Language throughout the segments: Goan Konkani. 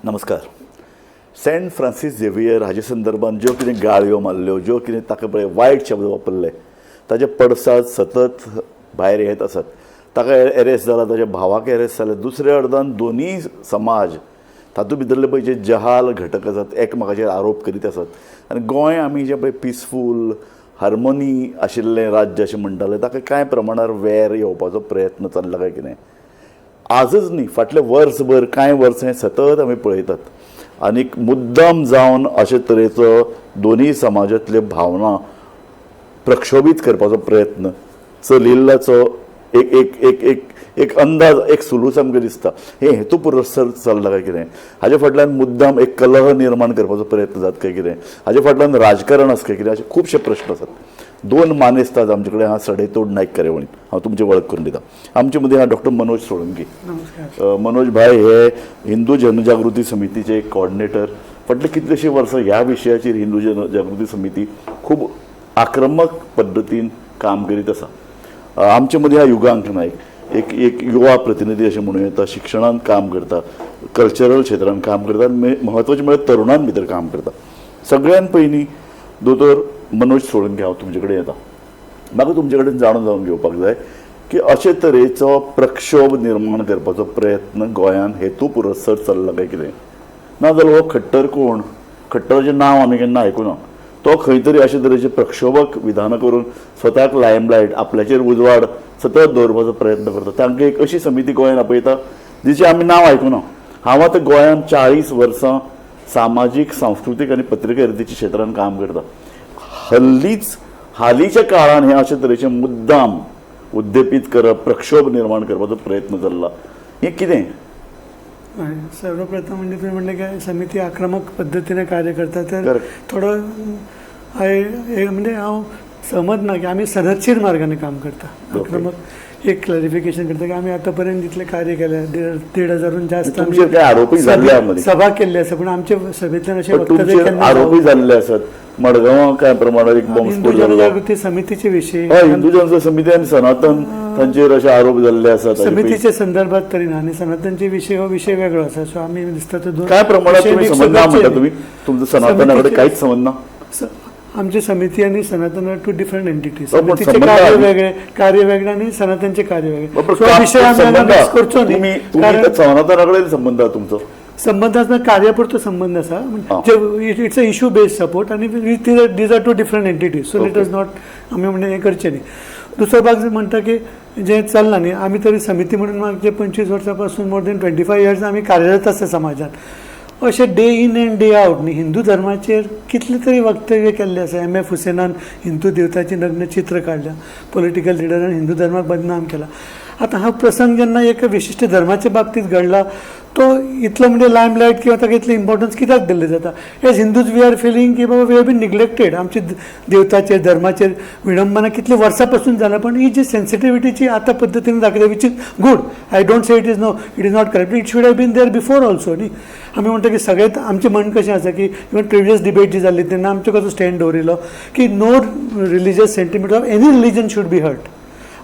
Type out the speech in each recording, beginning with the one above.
नमस्कार. सेंट फ्रांसीस झेवियर हाजे संदर्भात ज्यो कितें गाळयो मारल्यो, ज्यो कितें ताका पळय वायट शब्द वापरले, ताजे पडसाद सतत भायर येत आसात. ताका एरेस्ट जाला, ताच्या भावाक एरेस्ट जाले. दुसऱ्या अर्दान दोनूय समाज तातूंत भितरले पळय जे जहाल घटक आसात एकमेकाचेर आरोप करीत आसात. आनी गोंय आमी जें पळय पिसफूल हार्मोनी आशिल्लें राज्य अशें म्हणटाले, ताका कांय प्रमाणार वेर येवपाचो प्रयत्न चल्ला काय कितें? आजच न्ही, फाटलें वर्सभर कांय वर्सां हें सतत आमी पळयतात. आनीक मुद्दम जावन अशे तरेचो दोनूय समाजांतल्यो भावना प्रक्षोभीत करपाचो प्रयत्न चलिल्ल्याचो एक एक एक एक एक अंदाज, एक सुलूस आमकां दिसता. हे हेतू पुरस्सर चल्ला काय कितें? हाजे फाटल्यान मुद्दाम एक कलह निर्माण करपाचो प्रयत्न जाता काय कितें? हाजे फाटल्यान राजकारण आसा काय कितें? अशे खुबशे प्रश्न आसात. दोन मानेस्त आज आमचे कडेन आहा सडेतोड नायक कार्यावळींत. हांव तुमची वळख करून दिता. आमचे मदीं आहा डॉक्टर मनोज सोळंकी. नमस्कार. मनोज भाई हे हिंदू जनजागृती समितीचे एक कॉर्डिनेटर. फाटले कितलेशीं वर्सां ह्या विशयाचेर हिंदू जनजागृती समिती खूब आक्रमक पद्दतीन काम करीत आसा. आमचे मदीं आहा युगांक नायक, एक एक युवा प्रतिनिधी अशें म्हणूं येता. शिक्षणांत काम करता, कल्चरल क्षेत्रांत काम करता आनी म्हत्वाचें म्हळ्यार तरुणां भितर काम करता. सगळ्यान पयलीं दोतोर मनोज सोळंकी, हांव तुमचे कडेन येता. म्हाका तुमचे कडेन जाणून जावन घेवपाक जाय की अशे तरेचो प्रक्षोभ निर्माण करपाचो प्रयत्न गोंयांत हेतू पुरस्सर चल्ला काय कितें? नाजाल्यार हो खट्टर कोण? खट्टराचें नांव आमी केन्ना आयकुना. तो खंय तरी अशे तरेचे प्रक्षोभक विधानां करून स्वताक लायमलायट, आपल्याचेर उजवाड सतत दवरपाचो प्रयत्न करता. तांकां एक अशी समिती गोंयांत आपयता जिचें आमी नांव आयकुना. हांव आतां गोंयांत 40 वर्सां सामाजीक, सांस्कृतीक आनी पत्रकारितेच्या क्षेत्रांत काम करता. हल्लीच हालींच्या काळान हे अशे तरेचे मुद्दाम उद्देपीत करप, प्रक्षोभ निर्माण करपाचो प्रयत्न चल्ला, हें कितें? हय, सर्वप्रथम म्हणजे तुम्ही म्हणले की समिती आक्रमक पद्दतीने कार्य करता, तर थोडो हाय म्हणजे हांव सहमत ना की आमी सनदशीर मार्गाने काम करता. आक्रमक एक क्लॅरिफिकेशन करता की आमी आतां पर्यंत जितले कार्य केले, 1,500हून जास्त आमी तुमचेर काय आरोपय जाल्ले आहा मदीं. सभा केल्ली आसा, पूण आमचे सभेंतल्यान अशें पण वक्तव्य तुमचेर केन्ना आरोपय जावंक ना. जाल्ले आसात. मडगांवां कांय प्रमाणात एक हिंदू बॉम्बस्फोट जाल्लो. जनजागृती समितीचे विशीं? हय, हिंदू जनजागृती समिती आनी सनातन तांचेर अशे आरोप जाल्ले आसात ताजे. समितीच्या संदर्भात तरी ना आनी सनातनचे विषय हो विषय वेगळो आसा. सो आमी दिसता तो दोन काय प्रमाणात विषय तुम्ही mix संबंध ना करचे म्हणटा न्ही. तुम्ही, तुमचं सनातना कडेन काहीच संबंध ना? आमची समिती आणि सनातन आर टू डिफरंट एंटिटी. हो, पण समितीचे संबंध कार्य आहे. वेगळे, कार्य वेगळे आणि सनातनचे कार्य वेगळे. बरोबर, सो हा विषय आमी हांगा संबंध mix करचो न्ही. तुम्ही तुम्ही कारण त्या सनातना कडेन संबंध आहा तुमचो? संबंध आसना, कार्यापुरतो संबंध आसा. It's a issue based support आनी these are two different entities, so let us not आमी म्हणजे हें करचें न्ही. दुसरो भाग म्हणटा की जें चल्लां न्ही, आमी तरी समिती म्हणून मागचे 25 वर्सां पासून, मोर दॅन 25 इयर्स आमी कार्यरत आसा समाजान. अशें day in and day out न्ही, हिंदू धर्माचेर कितले तरी वक्तव्य केल्ले आसा. एम एफ हुसेनान हिंदू देवताची नग्न चित्र काडल्या, पॉलिटिकल लिडरान हिंदू धर्माक बदनाम केला. आतां हा प्रसंग जेन्ना एका विशिश्ट धर्माच्या बाबतींत घडला, तो इतलो म्हणजे लायमलायट किंवा ताका इतलें इम्पॉर्टन्स कित्याक दिल्लें जाता? As Hindus we are feeling की बाबा we have been neglected. आमचे देवताचेर, धर्माचेर विडंबना कितली वर्सां पासून जाला, पण ही जी सेन्सिटिविटीची आतां पद्दतीन दाखयता, which is good, I don't say it is, no, it is not correct. It should have been there before also न्ही. आमी म्हणटा की सगळें आमचें म्हण कशें आसा की इवन प्रिवियस डिबेट जी जाल्ली तेन्ना आमचो कसो स्टँड दवरिल्लो की no religious sentiment of any religion should be hurt.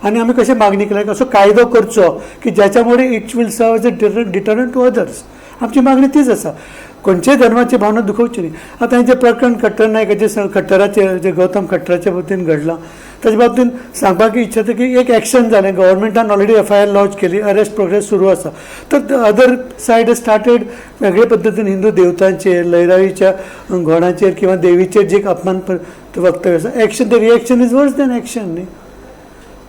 आनी आमी कशें मागणी केल्या की असो कायदो करचो की ज्याच्यामुळे it will serve as a deterrent to others. आमची मागणी तीच आसा, खंयच्याय धर्माची भावना दुखोवची न्ही. आतां हें जें प्रकरण खट्टर नायकाचें, खट्टराचें, जें गौतम खट्टराच्या बाबतीन घडलां, ताच्या बाबतीन सांगपाक इच्छा की एक एक्शन जालें, गव्हर्मेंटान ऑलरेडी एफआयआर लॉन्च केली, अरेस्ट प्रोग्रेस सुरू आसा. तर अदर सायड स्टार्टेड वेगळे पद्दतीन हिंदू देवतांचेर, लयराईच्या घोणाचेर किंवा देवीचेर जे अपमान वक्तव्य आसा, action, the reaction is worse than action न्ही.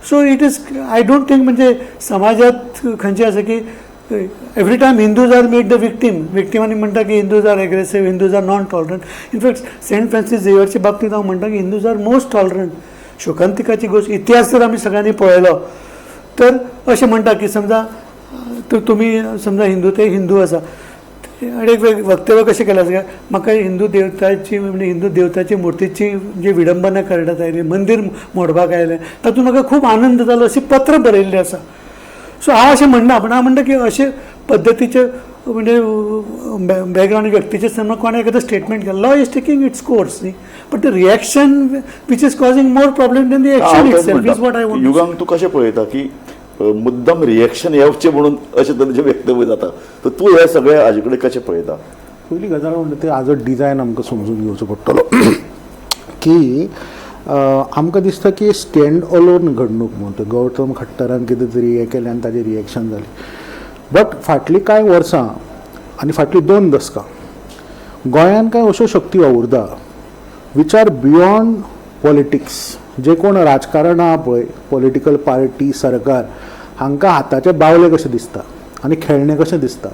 So it is, I don't think म्हणजे समाजात खंयचें आसा की every time Hindus are made the victim. Victim आनी म्हणटा की Hindus are aggressive, Hindus are non tolerant. In fact, Saint Francis झेवियरच्या बाबतींत हांव म्हणटा की Hindus are most tolerant. शोकांतिकाची गोश्ट, इतिहास जर आमी सगळ्यांनी पळयलो तर अशें म्हणटा की समजा तुमी समजा हिंदू, ते हिंदू आसा आनी एक वक्तव्य कशें केलें आसा, म्हाका हिंदू देवताची, म्हणजे हिंदू देवताची मुर्तीची जी विडंबना करण्यात आयली, मंदीर मोडपाक आयलें, तातूंत म्हाका खूब आनंद जालो, अशें पत्र बरयल्लें आसा. सो हांव अशें म्हणना, पूण हांव म्हणटा की अशे पद्दतीचे म्हणजे बॅकग्रावंड व्यक्तीचे समज कोणें एखादें स्टेटमेंट केलें, law is taking its course न्ही, but the reaction which is causing more problem than the action itself is what I want. Yugank, तूं कशें पळयता की मुद्दम रिएक्शन येवचें म्हणून अशें तरेचें वक्तव्य जाता. तर तूं हें सगळें हाजे कडेन कशें पळयता? पयली गजाल म्हणटा ते हाजो डिजायन आमकां समजून घेवचो पडटलो की आमकां दिसता की स्टँड अलोन घडणूक म्हणून ते गौतम खट्टरान कितें तरी हें केलें आनी ताजें रिएक्शन जालें. बट फाटलीं कांय वर्सां आनी फाटलीं 2 दसकां गोंयान कांय अश्यो शक्ती वावुरता which are beyond politics. जे कोण राजकारण आहा पळय, पॉलिटिकल पार्टी, सरकार, हांकां हाताचे बावले कशें दिसता आनी खेळणें कशें दिसता.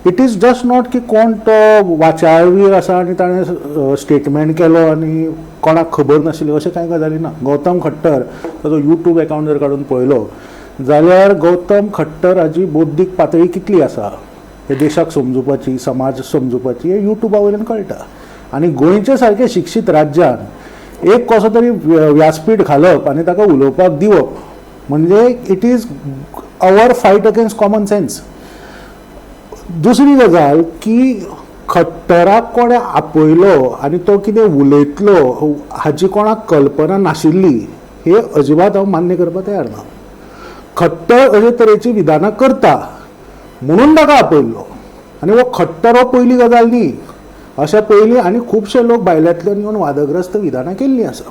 It is just not की कोण तो वाचाळवीर आसा आनी ताणें स्टेटमेंट केलो आनी कोणाक खबर नाशिल्ली अशें कांय गजाली ना. गौतम खट्टर ताजो यूट्यूब एकावंट जर काडून पळयलो जाल्यार गौतम खट्टर हाजी बौद्धीक पातळी कितली आसा हे देशाक समजुपाची, समाज समजुपाची, हे यूट्यूबा वयल्यान कळटा. आनी गोंयचे सारके शिक्षीत राज्यान एक कसो तरी व्यासपीठ घालप आनी ताका उलोवपाक दिवप म्हणजे it is our fight against common sense. दुसरी गजाल की खट्टराक कोणें आपयलो आनी तो कितें उलयतलो हाजी कोणाक कल्पना नाशिल्ली हे अजिबात हांव मान्य करपाक तयार ना. खट्टर अशे तरेची विधानां करता म्हणून ताका आपयल्लो आनी हो खट्टर हो पयली गजाल न्ही, अशा पयलीं आनी खुबशे लोक भायल्यांतल्यान येवन वादग्रस्त विधानां केल्लीं आसा.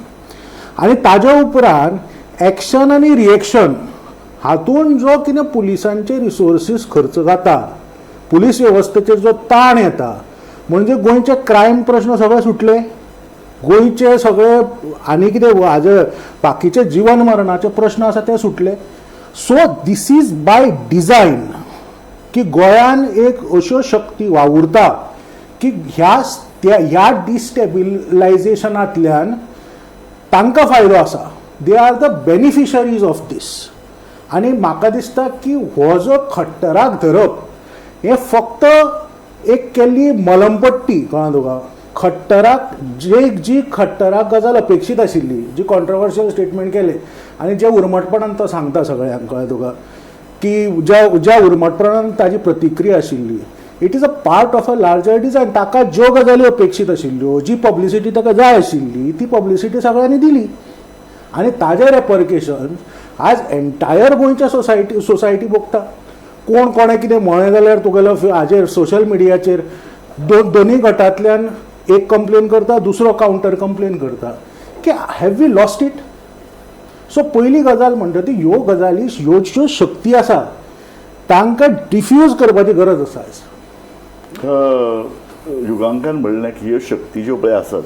आनी ताज्या उपरांत एक्शन आनी रिएक्शन हातून जो कितें पुलिसांचे रिसोर्सीस खर्च जाता, पुलीस वेवस्थेचेर जो ताण येता, म्हणजे गोंयचे क्रायम प्रश्न सगळे सुटले, गोंयचे सगळे आनी कितें हाजे बाकीचे जिवन मरणाचे प्रश्न आसा ते सुटले. So this is by design की गोंयान एक अश्यो शक्ती वावुरता की ह्या डिस्टेबिलायजेशनांतल्यान तांकां फायदो आसा. They are the beneficiaries of this. आनी म्हाका दिसता की हो जो खट्टराक धरप हें फक्त एक केल्ली मलमपट्टी कळ्ळा तुका. खट्टराक जी खट्टराक गजाल अपेक्षीत आशिल्ली, जी कॉन्ट्रोवर्शियल स्टेटमेंट केलें आनी जे उर्मटपणान तो सांगता सगळ्यांक कळ्ळें तुका की ज्या उर्मटपणान ताजी प्रतिक्रिया आशिल्ली, it is a part of a larger design. ताका ज्यो गजाली अपेक्षीत आशिल्ल्यो, जी पब्लिसिटी ताका जाय आशिल्ली ती पब्लिसिटी सगळ्यांनी दिली आनी ताजे रेपरकेशन आज एंटायर गोंयच्या सोसायटी भोगता. कोण कोणें कितें म्हळें जाल्यार तुगेलो हाजेर सोशल मिडियाचेर दोनूय गटांतल्यान एक कंप्लेन करता, दुसरो कावंटर कंप्लेन करता की have we lost it. So पयली गजाल म्हणटा ती ह्यो गजाली, ह्यो ज्यो शक्ती आसा तांकां डिफ्यूज करपाची गरज आसा आयज. युगांकान म्हणलें की ह्यो शक्ती ज्यो पळय आसात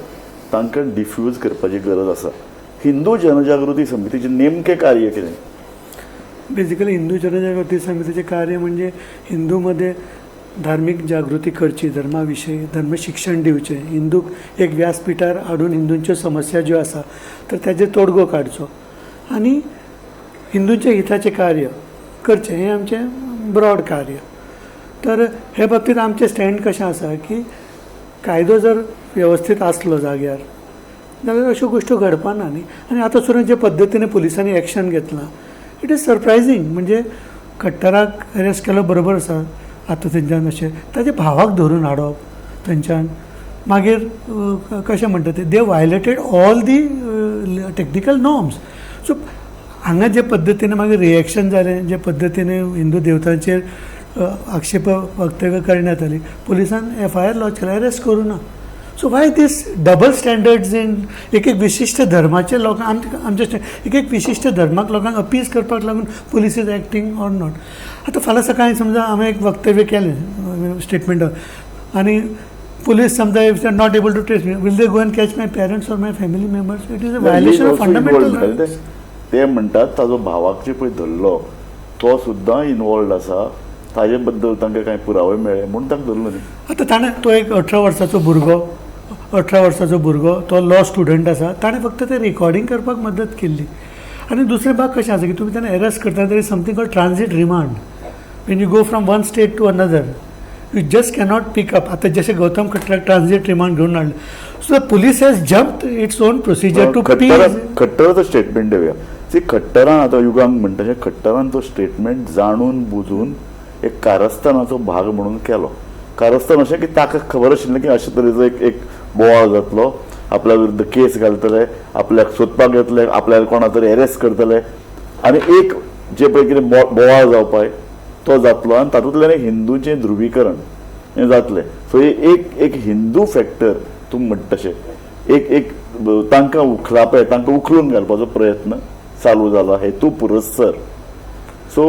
तांकां डिफ्यूज करपाची गरज आसा. हिंदू जनजागृती समितीचें नेमकें कार्य कितें? बेसिकली हिंदू जनजागृती समितीचें कार्य म्हणजे हिंदूमध्ये धार्मीक जागृती करची, धर्मा विशयी धर्म शिक्षण दिवचें, हिंदूक एक व्यासपिठार हाडून हिंदूंच्यो समस्या ज्यो आसा तर ताजेर तोडगो काडचो आनी हिंदूंच्या हिताचें कार्य करचें, हें आमचें ब्रॉड कार्य. तर हे बाबतींत आमचें स्टँड कशें आसा की कायदो जर वेवस्थीत आसलो जाग्यार जाल्यार अश्यो गोश्टी घडपा ना न्ही. आनी आतां सुद्दां जे पद्दतीन पुलिसांनी एक्शन घेतलां it is surprising. म्हणजे खट्टराक अरेस्ट केलो बरोबर आसा, आतां थंयच्यान अशें ताच्या भावाक धरून हाडप थंयच्यान मागीर कशें म्हणटा ते they violated all the technical norms. So हांगा जे पद्दतीन मागीर रिएक्शन जालें, जे पद्दतीन हिंदू देवतांचेर आक्षेप वक्तव्य करण्यात आली, पुलिसान एफ I R lodge केला, अरेस्ट करूं ना. So why this double standards in एक एक विशिश्ट धर्माचे लोकांक आमच्या एक एक विशिश्ट धर्माक लोकांक अपीज करपाक लागून police is acting or not. आतां फाल्यां सकाळीं समजा हांवें एक वक्तव्य केलें स्टेटमेंट आनी पुलीस समजा if they are not able to trace me, will they go and catch my parents or my family members? It is a violation of fundamental rights. ते म्हणटात ताजो भावाक जे पळय धरलो तो सुद्दां इनवॉल्ड आसा, ताजे बद्दल तांकां कांय पुरावे मेळ्ळे म्हणून ताका धरलो न्ही. आतां ताणें तो एक 18 वर्साचो भुरगो, 18 वर्साचो भुरगो तो लॉ स्टुडंट आसा, ताणें फक्त तें रिकॉर्डिंग करपाक मदत केल्ली. आनी दुसरें भाग कशें आसा की तुमी तेन्ना एरेस्ट करता तरी something called transit remand. When you go from one state to another you just cannot pick up. आतां जशें गौतम खट्टराक ट्रान्जीट रिमांड घेवन हाडलें, so the police has jumped its own procedure to खट्टराचो स्टेटमेंट देवया. ती खट्टरान आतां युगांक म्हणटा तशें खट्टरान तो स्टेटमेंट जाणून बुजून एक कारस्थानाचो भाग म्हणून केलो. कारस्थान अशें की ताका खबर आशिल्लें की अशे तरेचो एक एक बोवाळ जातलो, आपल्या विरुद्ध केस घालतले, आपल्याक सोदपाक येतले, आपल्याक कोणा तरी एरेस्ट करतले आनी एक जे पळय कितें बोवाळ जावपाय तो जातलो आनी तातूंतल्यान एक हिंदूचें ध्रुवीकरण हें जातलें. सो एक एक हिंदू फॅक्टर तूं म्हणटा तशें एक एक तांकां उखलापे, तांकां उखलून घालपाचो प्रयत्न चालू जाला हेतू पुरस्सर. सो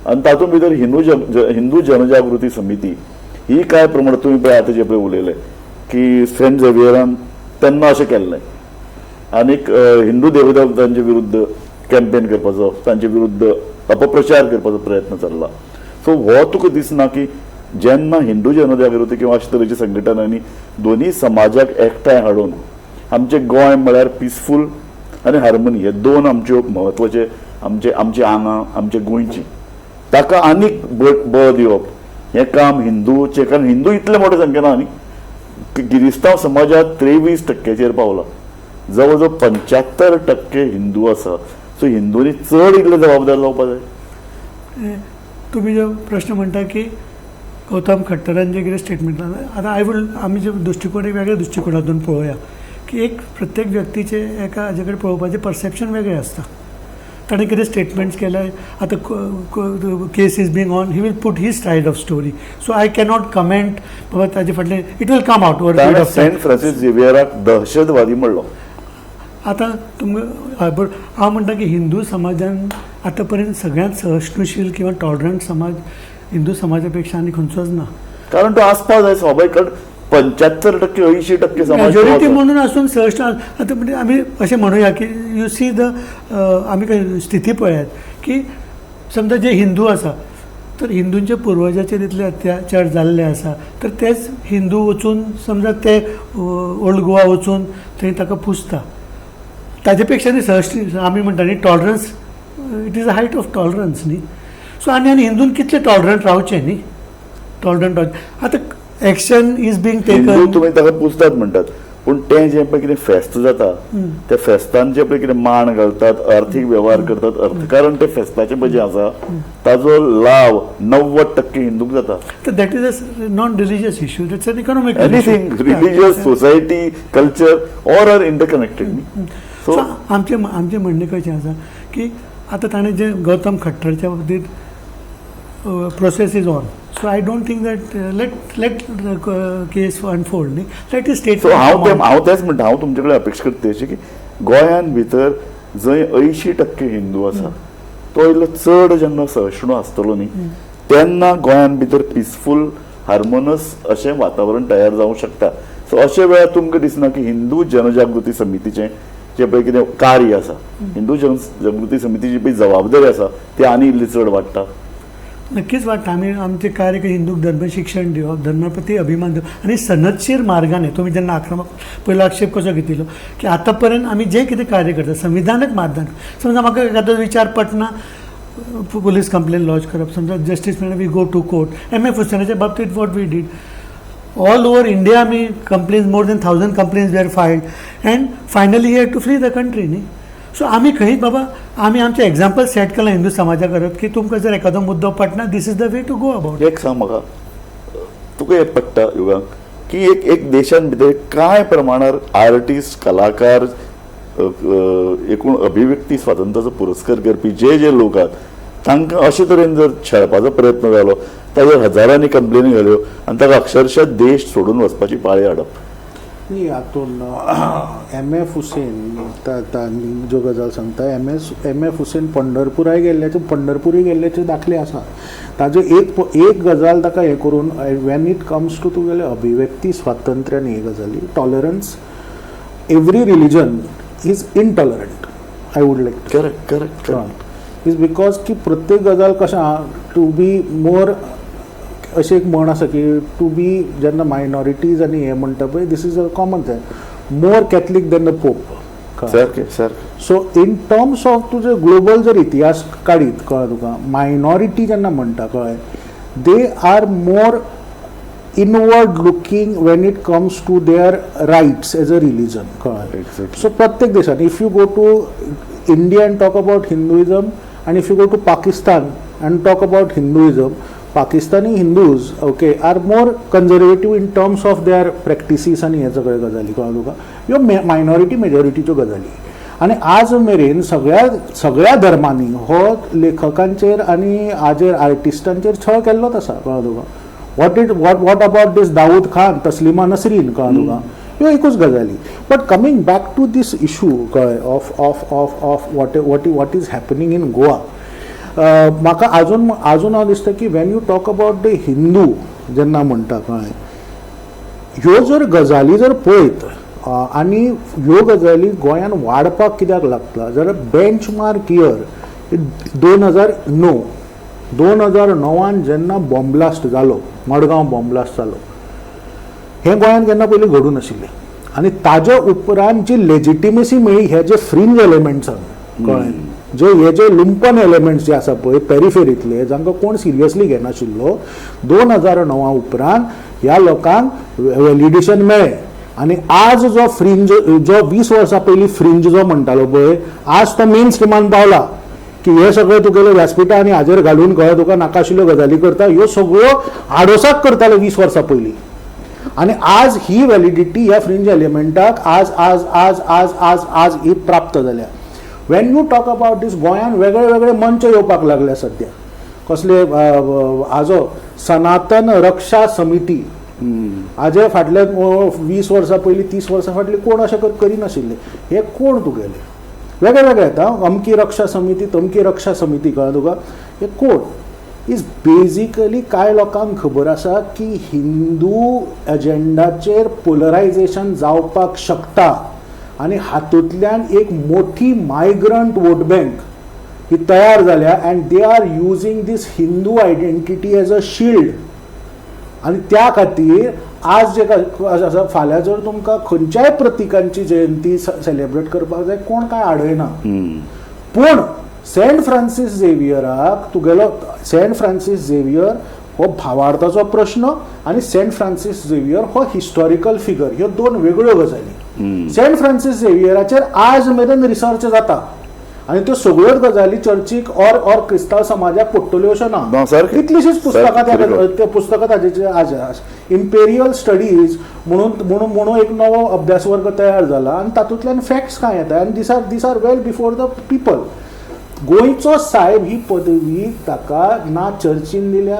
आनी तातूंत भितर हिंदू जनजागृती समिती ही काय प्रमाण तुमी पळय आतां जे पळय उलयले की सेंट झेवियरान तेन्ना अशें केल्लें आनीक हिंदू देवदेवतांचे विरुद्ध कॅम्पेन करपाचो, तांचे विरुद्ध अपप्रचार करपाचो प्रयत्न चल्ला. सो हो तुका दिसना की जेन्ना हिंदू जनजागृती किंवा अशे तरेच्या संघटनांनी दोन्ही समाजाक एकठांय हाडून आमचें गोंय म्हळ्यार पिसफूल आनी हार्मनी हे दोन आमच्यो म्हत्वाचे आमचे आमची आंगां आमचे गोंयची, ताका आनीक बळ दिवप हें काम हिंदूचें. कारण हिंदू इतले मोठे संख्येन आहा न्ही, किरिस्तांव समाजात 23% पावला, जवळ जवळ 75% हिंदू आसा. सो हिंदूंनी चड इतले जबाबदार जावपा जाय. तुमी जो प्रश्न म्हणटा की गौतम खट्टरान जे कितें स्टेटमेंट आतां I will आमी जे दृश्टिकोण एक वेगळ्या दृश्टिकोणांतून पळोवया की एक प्रत्येक व्यक्तीचे एका हाजे कडेन पळोवपाचें परसेप्शन वेगळें आसता. ताणें कितें स्टेटमेंट्स केले आतां case is being on, he will put his side of story. So I cannot comment बाबा ताजे फाटलें, it will come out over period of time. Saint Francis झेवियराक दहशतवादी म्हणलो. आतां तुमकां हय बरोबर, हांव म्हणटा की हिंदू समाजान आतां पर्यंत सगळ्यांत सहिष्णुशील किंवा टॉलरंट समाज हिंदू समाजा पेक्षा आनी खंयचोच ना. कारण तो आसपाक जाय स्वाभावीक, कारण 75% 80% समाज मेजॉरिटी म्हणून आसून सहिष्णु. आतां म्हणजे आमी अशें म्हणुया की you see the आमी काय स्थिती पळयात की समजा जे हिंदू आसा तर हिंदूंच्या पुर्वजाचेर इतले अत्याचार जाल्ले आसा तर तेच हिंदू वचून समजा ते ओल्ड गोवा वचून थंय ताका पुजता. ताजे पेक्षा न्ही सहज आमी म्हणटा न्ही tolerance, it is a height of tolerance न्ही. सो आनी आनी हिंदून कितले टॉलरंट रावचें न्ही, टॉलरंट रावचें. आतां action is being Hindu taken. तुमी ताका पुजतात म्हणटात, पूण तें जें पळय कितें फेस्त जाता त्या फेस्तान जे पळय कितें माण घालतात, अर्थीक वेव्हार करतात, अर्थकारण ते फेस्ताचें पळय जें आसा ताजो लाव 90% हिंदूक जाता. तर that is a non religious issue, that's an economic anything religious, society, culture all are interconnected न्ही. सो आमचें आमचें म्हणणें कशें आसा की आतां ताणें जें गौतम खट्टरच्या बाबतींत process is on, so I don't think that let let case unfold न्ही, लेट is state. सो हांव तेंच म्हणटा, हांव तुमचे कडेन अपेक्षा करता अशें की गोंयान भितर जंय 80% हिंदू आसा तो इल्लो चड जेन्ना सहिष्णू आसतलो न्ही तेन्ना गोंयान भितर पिसफूल हार्मोनस अशें वातावरण तयार जावंक शकता. सो अशे वेळार तुमकां दिसना की हिंदू जनजागृती समितीचें जें पळय कितें कार्य आसा, हिंदू जनजागृती समितीची पळय जबाबदारी आसा ती आनी इल्ली चड वाडटा. नक्कीच वाडटा. आमी आमचें कार्य हिंदूक धर्म शिक्षण दिवप, धर्मा प्रती अभिमान दिवप आनी सनदशीर मार्गाने. तुमी जेन्ना आक्रमक पयलो आक्षेप कसो घेतिल्लो की आतां पर्यंत आमी जें कितें कार्य करता संविधानक मार्गान, समजा म्हाका एखादो विचार पटना पुलीस कंप्लेन लॉज करप, समजा जस्टीस मेळना we go to court. M F हुसेनाच्या बाबतींत what we did all over India आमी complains, more than 1000 complains were filed and finally he had to flee the country न्ही. सो आमी खंयच बाबा आमी आमचें एग्जाम्पल सेट केलां हिंदू समाजा करत की तुमकां जर एखादो मुद्दो पटना this is the way to go about. एक सांग म्हाका, तुका एक पडटा युगांक की एक एक देशान भितर कांय प्रमाणार आर्टिस्ट, कलाकार, एकूण अभिव्यक्ती स्वातंत्र्याचो पुरस्कार करपी जे जे लोक आहात तांकां अशे तरेन जर छेडपाचो प्रयत्न जालो ताजेर हजारांनी कंप्लेनी घाल्यो आनी ताका अक्षरशः देश सोडून वचपाची पाळी हाडप. न्ही हातून एम एफ हुसेन ज्यो गजाल सांगता, एम एफ हुसेन पंढरपुराय गेल्ल्याचे, पंढरपुरूय गेल्ल्याचे दाखले आसा. ताजो एक एक गजाल ताका हें करून when it comes to तुगेलें अभिव्यक्ती स्वातंत्र्य न्ही हे गजाली tolerance, every religion is intolerant, I would like correct correct correct is because की प्रत्येक गजाल कशें आहा टू बी मोर, अशें एक म्हण आसा की टू बी जेन्ना मायनॉरिटीज आनी हें म्हणटा पळय, this is a common thing, more Catholic than the pope. सारकें सारकें. सो इन टर्म्स ऑफ तुजे ग्लोबल जर इतिहास काडीत कळ्ळें तुका, मायनॉरिटी जेन्ना म्हणटा कळ्ळें, they are more inward looking when it comes to their rights as a religion कळ्ळें. सो प्रत्येक देशान if you go to India and talk about Hinduism and if you go to Pakistan and talk about Hinduism, Pakistani Hindus okay are more conservative in terms of their practices आनी हे सगळे गजाली कळ्ळें तुका, ह्यो मायनॉरिटी मेजॉरिटीच्यो गजाली. आनी आज मेरेन सगळ्या सगळ्या धर्मांनी हो लेखकांचेर आनी हाजेर आर्टिस्टांचेर छळ केल्लोच आसा, कळ्ळें तुका? What it what what about this Dawood Khan, Taslima Nasreen, कळ्ळें तुका? ह्यो एकूच गजाली. But coming back to this issue, कळ्ळें, of what is happening in Goa, म्हाका आजून आजून हांव दिसता की when you talk about the Hindu जेन्ना म्हणटा, कळ्ळें, ह्यो जर गजाली जर पळयत आनी ह्यो गजाली गोंयान वाडपाक कित्याक लागता जाल्यार बेंचमार्क इयर 2009. 2009न जेन्ना बॉम्बब्लास्ट जालो, मडगांव बॉम्बब्लास्ट जालो, हें गोंयांत केन्ना पयलीं घडूं नाशिल्लें. आनी ताजे उपरांत जी लेजिटिमेसी मेळ्ळी हे जे फ्रिंज एलिमेंट्सांक, कळ्ळें, जे हे जे लुंपन एलिमेंट्स जे आसा पळय पेरिफेरींतले, जांकां कोण सिरियसली घेनाशिल्लो, 2009 उपरांत ह्या लोकांक व्हॅलिडेशन मेळ्ळें. आनी आज जो फ्रिंज, जो 20 वर्सां पयलीं फ्रिंज जो म्हणटालो पळय, आज तो मेन स्ट्रिमान पावला की हे सगळे तुगेले व्यासपिठां आनी हाजेर घालून, कळ्ळें तुका, नाका आशिल्ल्यो गजाली करता. ह्यो सगळ्यो आडोसाक करताले 20 वर्सां पयलीं आनी आज ही व्हॅलिडिटी ह्या फ्रिंज एलिमेंटाक आज आज आज आज आज आज ही प्राप्त जाल्या. When you talk about this, गोंयान वेगळे वेगळे मंच येवपाक लागले सद्या. कसले आजो सनातन रक्षा समिती, हाजे फाटले 20 वर्सां पयलीं, 30 वर्सां फाटली कोण अशें करिनाशिल्ले. हे कोण तुगेले वेगळे वेगळे येता, अमकी रक्षा समिती, तमकी रक्षा समिती, कळ्ळें तुका? हे कोण is basically कांय लोकांक खबर आसा की हिंदू एजेंडाचेर पोलरायझेशन जावपाक शकता आनी हातूंतल्यान एक मोठी मायग्रंट वोट बँक ही तयार जाल्या and they are using this Hindu identity as a shield. आनी त्या खातीर आज जे आसा, फाल्यां जर तुमकां खंयच्याय प्रतिकांची जयंती सेलेब्रेट करपाक जाय, कोण काय आडयना. पूण सेंट फ्रांसीस झेवियराक तुगेलो सेंट फ्रांसीस झेवियर हो भावार्थाचो प्रश्न आनी सेंट फ्रांसीस झेवियर हो हिस्टॉरिकल फिगर, ह्यो दोन वेगळ्यो गजाली. सेंट फ्रांसीस झेवियराचेर आज मेरेन रिसर्च जाता आनी त्यो सगळ्योच गजाली चर्चीक ऑर ऑर क्रिस्तांव समाजाक पडटल्यो अश्यो ना. ना, सारकें. कितलीशीच पुस्तकां सारकें, त्या त्या पुस्तकां ताजेचे आज इम्पेरियल स्टडीज म्हणून म्हणून म्हणून एक नवो अभ्यास वर्ग तयार जाला आनी तातूंतल्यान फॅक्ट्स कांय येता आनी these are well before the people. गोंयचो सायब ही पदवी ताका ना चर्चीन दिल्या,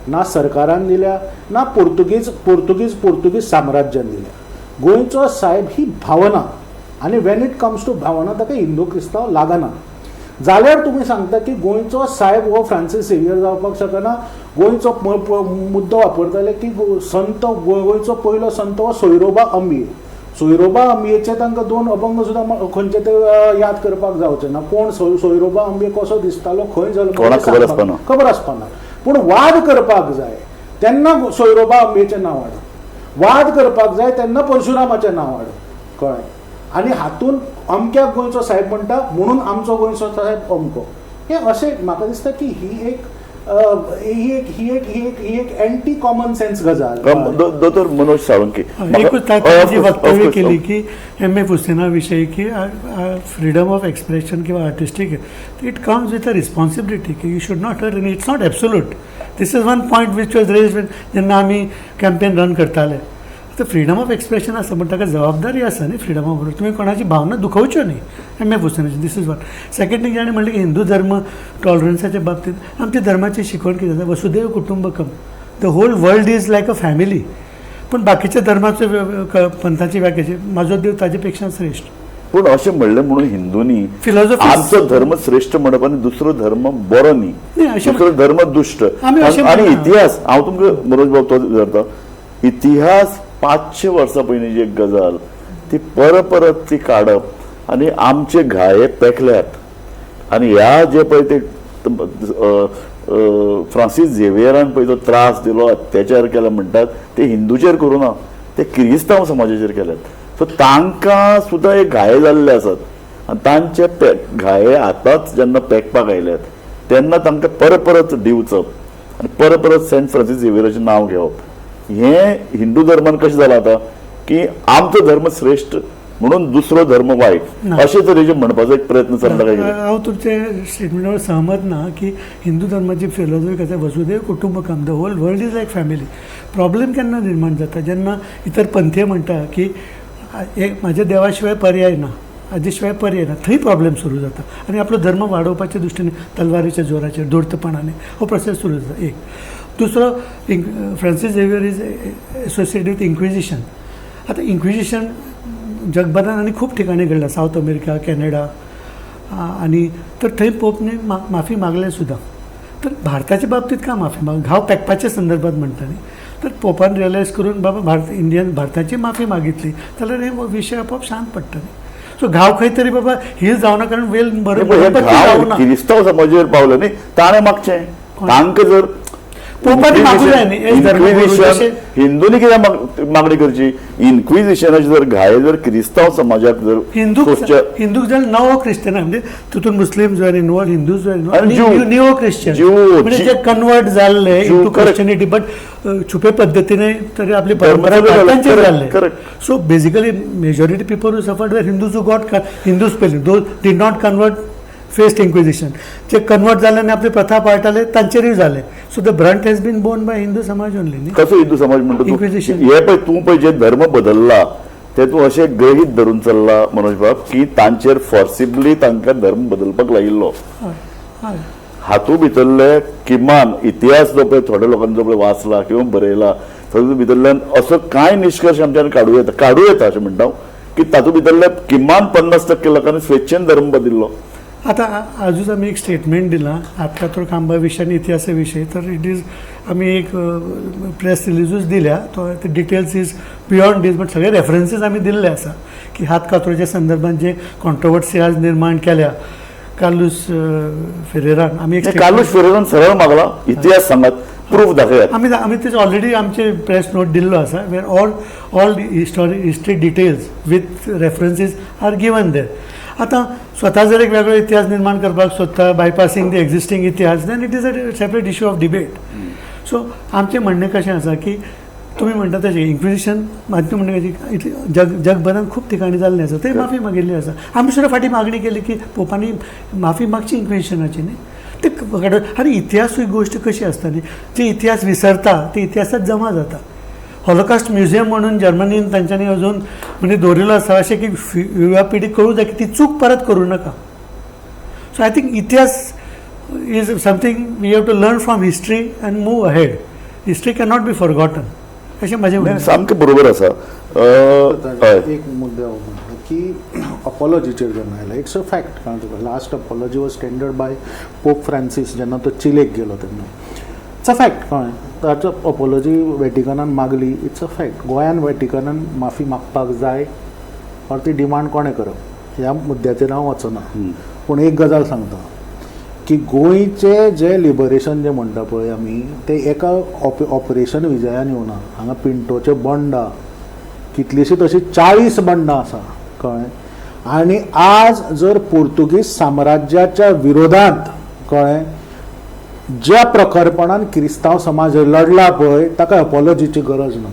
ना सरकारान दिल्या, ना पोर्तुगीज साम्राज्यान दिल्या. गोंयचो सायब ही भावना आनी when it comes to भावना ताका हिंदू क्रिस्तांव लागना. जाल्यार तुमी सांगता की गोंयचो सायब हो फ्रांसीस झेवियर जावपाक शकना. गोंयचो मुद्दो वापरताले की संत, गोंयचो पयलो संत हो सोयरोबा अंबिये. सोयरोबा अंबियेचे तांकां दोन अभंग सुद्दां खंयचे ते याद करपाक जावचे ना. कोण सोयरोबा अंबिये, कसो दिसतालो, खंय जल्मलो, कोणाक खबर आसपाना. खबर आसपाना. पूण वाद करपाक जाय तेन्ना सोयरोबा अंबियेचें नांव हाडप, वाद करपाक जाय तेन्ना परशुरामाचें नांव हाडप, कळ्ळें? आनी हातूंत अमक्याक गोंयचो साहेब म्हणटा म्हणून आमचो गोंयचो साहेब अमको, हें अशें म्हाका दिसता की ही एक ही एक ही एक ही एक ही एक एंटी कॉमन सेन्स गजाल. दोतोर मनोज साळुंके. एकूच ताची वक्तव्य केली की एम एफ हुसेना विशयी की फ्रीडम ऑफ एक्सप्रेशन किंवा artistic, it comes with a responsibility की you should not hurt. It's not absolute. This is one point which was raised जेन्ना आमी कॅम्पेन रन करताले. आतां फ्रीडम ऑफ एक्सप्रेशन आसा, पण ताका जबाबदारी आसा न्ही. फ्रीडम ऑफ तुमी कोणाची भावना दुखोवच्यो न्ही. एम एफ हुसेनाची, this is one. Second thing, जाणें म्हणलें की हिंदू धर्म टॉलरन्साच्या बाबतींत, आमच्या धर्माची शिकवण कितें आसा? वसुदैव कुटुंबकम, the whole world is like a family. पूण बाकीच्या धर्माचो पंथाची व्याख्या, म्हाजो देव ताजे पेक्षा श्रेष्ठ. पूण अशें म्हणलें म्हणून हिंदूंनी Philosophy- आमचो धर्म श्रेष्ठ म्हणप आनी दुसरो धर्म बरो न्ही, न्ही, अशें दुसरो धर्म दुश्ट. आमी अशें आनी म्हणना. इतिहास हांव तुमकां मनोज बाब तो विचारता, इतिहास 500 वर्सां पयलींची एक गजाल ती परत परत ती काडप आनी आमचे घाये पेकल्यात आनी ह्या जे पळय ते फ्रांसीस झेवियरान पळय तो त्रास दिलो, अत्याचार केला म्हणटात, ते हिंदूचेर करूं ना, ते किरिस्तांव समाजाचेर केल्यात. सो तांकां सुद्दां हे घाये जाल्ले आसात आनी तांचे घाये आतांच जेन्ना पेकपाक आयल्यात तेन्ना तांकां परत परत दिवचप आनी परत परत सेंट फ्रांसीस झेवियराचें नांव घेवप हें हिंदू धर्मान कशें जालां आतां की आमचो धर्म श्रेश्ठ म्हणून दुसरो धर्म वायट, ना. अशे तरेचे म्हणपाचो एक प्रयत्न चल्ला काय कितें? हांव तुमचे स्टेटमेंटावर सहमत ना की हिंदू धर्माची फिलॉसॉफी कशें वसुदैव कुटुंबकम, the whole world is like family. Problem केन्ना निर्माण जाता? जेन्ना इतर पंथीय म्हणटा की एक म्हाज्या देवा शिवाय पर्याय ना. हाजे शिवाय पर्याय ना. थंय प्रॉब्लेम सुरू जाता आनी आपलो धर्म वाडोवपाच्या दृश्टीने तलवारीच्या जोराचेर धूर्तपणाने हो प्रोसेस सुरू जाता. एक दुसरो, Francis Xavier is associated with Inquisition. आतां इन्क्विजिशन जगभरान आनी खूब ठिकाणी घडलां, सावथ अमेरिका, कॅनडा, आनी तर थंय पोपने माफी मागल्या सुद्दां. तर भारताच्या बाबतीत का माफी माग, घाव पेकपाच्या संदर्भात म्हणटा न्ही, तर पोपान रियलायज करून बाबा भारत इंडियन भारताची माफी मागितली जाल्यार हे विशय आपोआप शांत पडटा न्ही. सो घाव खंय तरी बाबा हील जावना, कारण वेल बरोबर घाव किरिस्तांव समाजेर पावले न्ही, ताणें मागचें तांकां जर पोपानी मागूं जाय न्ही. हिंदूंनी कित्याक मागणी करची? इन्क्विजिशनाचे जर घाये जर क्रिस्तांव समाजाक जर हिंदूक जर नवो क्रिश्चन म्हणजे तितून मुस्लिम were involve, Hindus were involve, neo Christian म्हणजे जे कन्वर्ट जाल्ले इंटू क्रिश्चनिटी बट छुपे पद्दतीने तरी आपली परंपरा तांचेर जाल्ले. So basically majority people who suffered were Hindus who got Hindus पयलीं, those did not convert faced inquisition, J convert जाले आनी आपली प्रथा पाळटाले तांचेरूय जाले. So the brunt has been borne by Hindu समाज ओनली न्ही. कसो हिंदू समाज म्हणटा तूं? हे पळय, तूं पळय जे धर्म बदलला ते तूं अशें गृहीत धरून चल्ला मनोज बाब की तांचेर फॉर्सिबली तांकां धर्म बदलपाक लायिल्लो. हातूंत भितरले किमान इतिहास जो पळय थोड्या लोकांनी जो पळय वाचला किंवा बरयला तातूंत भितरल्यान असो कांय निश्कर्श आमच्यान काडूं येता अशें म्हणटा की तातूंत भितरले किमान 50% लोकांनी स्वेच्छेन धर्म बदलिल्लो. आतां आजूच आमी एक स्टेटमेंट दिलां हातकातोर खांबा विशय आनी इतिहासा विशय, तर it is आमी एक प्रेस रिलीजूच दिल्या, तो details is beyond these, but सगळे रेफरन्सीस आमी दिल्ले आसा की हात कातरोच्या संदर्भात जे कॉन्ट्रोवर्सी आज निर्माण केल्या कार्लूस फेरेरान. आमी कार्लूस फेरेरान सरळ मागला इतिहास सांगात, प्रूफ दाखयात. आमी तेच ऑलरेडी आमचे प्रेस नोट दिल्लो आसा where all history details with references are given there. आतां स्वता जर एक वेगळो इतिहास निर्माण करपाक सोदता बायपासींग the existing इतिहास, then it is a separate issue of debate. So आमचें म्हणणें कशें आसा की तुमी म्हणटा तशें इन्क्विजिशन म्हाजें म्हणणें कशें जगभरान खूब ठिकाणी जाल्लें आसा, थंय माफी मागिल्ली आसा. आमी सुद्दां फाटीं मागणी केली की पोपांनी माफी मागची इन्क्विजिशनाची न्ही. ते आनी इतिहास ही गोश्ट कशी आसता न्ही, जे इतिहास विसरता ते इतिहासात जमा जाता. हॉलोकास्ट म्युझियम म्हणून जर्मनीन तांच्यांनी अजून म्हणजे दवरिल्लो आसा अशें की युवा पिढी कळूं जाय की ती चूक परत करूं नाका. सो I think इतिहास is something we have to learn from history and move ahead. History cannot be forgotten अशें म्हाजें म्हणणें. सामकें बरोबर आसा. एक मुद्दो म्हणटा की अपॉलॉजीचेर जेन्ना आयला, it's a fact, कारण तुका last apology was tendered by Pope Francis जेन्ना तो चिलेक गेलो तेन्ना. It's a fact, कळ्ळें? ताचो अपॉलॉजी वेटिकनान मागली, it's a fact. गोंयान वेटिकनान माफी मागपाक जाय ऑर ती डिमांड कोणें करप ह्या मुद्द्याचेर हांव वचना, पूण एक गजाल सांगता की गोंयचें जें लिबरेशन जें म्हणटा पळय आमी, तें एका ऑपरेशन विजयान येवना. हांगा पिंटोचें बंड, कितलींशीं तशीं 40 बंडां आसा, कळ्ळें? आनी आज जर पोर्तुगीज साम्राज्याच्या विरोधांत, कळ्ळें, ज्या प्रखरपणान क्रिस्तांव समाज लढला पळय ताका अपॉलॉजीची गरज ना.